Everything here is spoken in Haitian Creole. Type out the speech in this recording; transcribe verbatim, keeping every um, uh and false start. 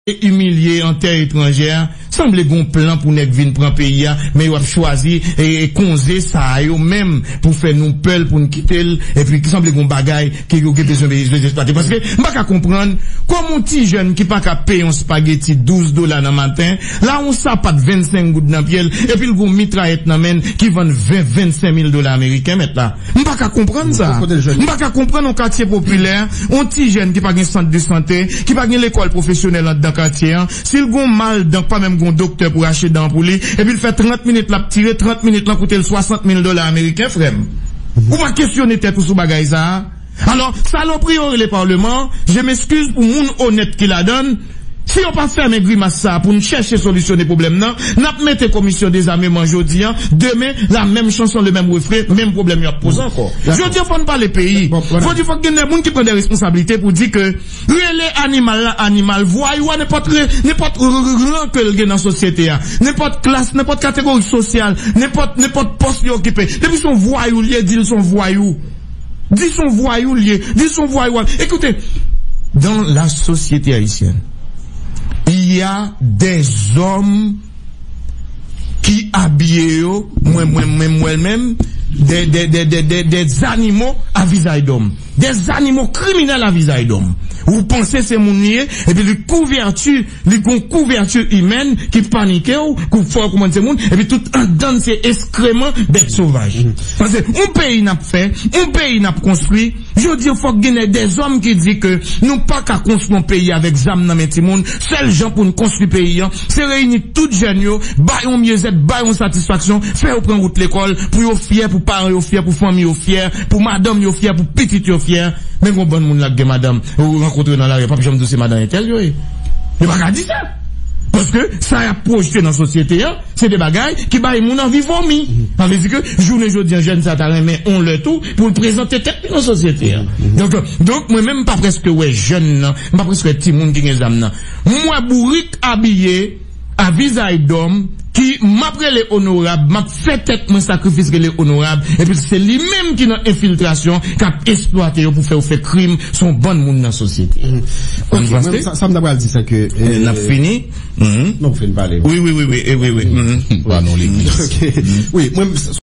e imilye an tè etranjè, sanble gon plan pou nèg vin pran peyi a, men yo ap chwazi e, e konze sa a yo menm pou fè nou pè l, pou n kite l, epi sanble gon bagay ke yo gen bezwen, bezwen eksplwate. Paske m pa ka konprann kòman yon ti jèn ki pa ka peye yon spageti douz dola nan maten, la yon sapat vennsenk goud nan pye l, epi l gon mitrayèt nan men l ki vann ven, vennsenk mil dola ameriken, mèt la. M pa ka konprann sa. M pa ka konprann yon katye popilè, yon ti jèn ki pa gen sant de sante, ki pa gen lekòl pwofesyonèl anndan katye an, si l gon mal dan, pa menm gon doktè pou rache dan pou li, epi l fè trant minit l ap tire, trant minit lan koute l swasant mil dola ameriken, frè m. Ou pa kesyone tèt ou sou bagay sa a? Alò, salopri yo rele paleman, je m'excuse pou moun onèt ki ladan l. Si yo pa fèmen grimas sa a pou n chèche solisyone pwoblèm nan, n ap mete komisyon dezameman jodi a, demen, la menm chanson, le menm refren, menm pwoblèm yo ap poze ankò. Jodi a, fò n pale peyi. Fò di, fòk gen de moun ki pran de responsablite pou di ke rele animal la animal, vwayou a, nenpòt re-, nenpòt r-, r-, ran ke l gen nan sosyete a, nenpòt klas, nenpòt kategori sosyal, nenpòt, nenpòt pòs li okipe. Depi se yon vwayou li ye, di l se yon vwayou. Di se yon vwayou li ye, di se yon vwayou. Écoutez, dans la société haïtienne, il y a des hommes ki abiye yo, mwen, mwen, mwen, mwen menm, de, de, de, de, de, des animaux à visage d'homme. Des animaux criminels à visage d'homme. Ou panse se moun li ye, epi li kouvèti, li gon kouvèti imèn ki panike w, ki fè w konprann se moun, epi tout anndan l se eskreman bèt sovaj. Paske yon peyi n ap fè, yon peyi n ap konstwi, jodi a fòk gen de zòm ki di ke nou pa ka konstwi yon peyi avèk zam nan men timoun. Sèl jan pou n konstwi peyi an, se reyini tout jèn yo, bay yon myezèt, bay yon satisfaksyon, fè yo pran wout lekòl, pou yo fyè, pou paran yo fyè, pou fanmi yo fyè, pou madanm yo fyè, pou pitit yo fyè. Men gon bann moun la k gen madanm, ou rankontre nan lari, p ap janm di w se madanm entèl yo ye. Yo pa ka di sa. Paske sa y ap pwojte nan sosyete an, se de bagay ki bay moun anvi vomi. Sa vle di ke jounen jodi an, jèn sa ta renmen on lè tou pou l prezante tèt li nan sosyete an. Donk, donk, mwen menm, m pa prèske wè jèn nan, m pa prèske wè timoun ki gen zam nan. M wè bourik abiye a vizaj dòm ki m ap rele onorab, m ap fè tèt mwen sakrifis rele onorab, epi se li menm ki nan enfiltrasyon, k ap eksplwate yo pou fè yo fè krim, se yon bann moun nan sosyete. Ou konprann sa? Sa m ta pral di, se ke, n ap fini. Non, fin pale. Wi, wi, wi, wi, wi, wi. Pa non legliz. Wi, mwen,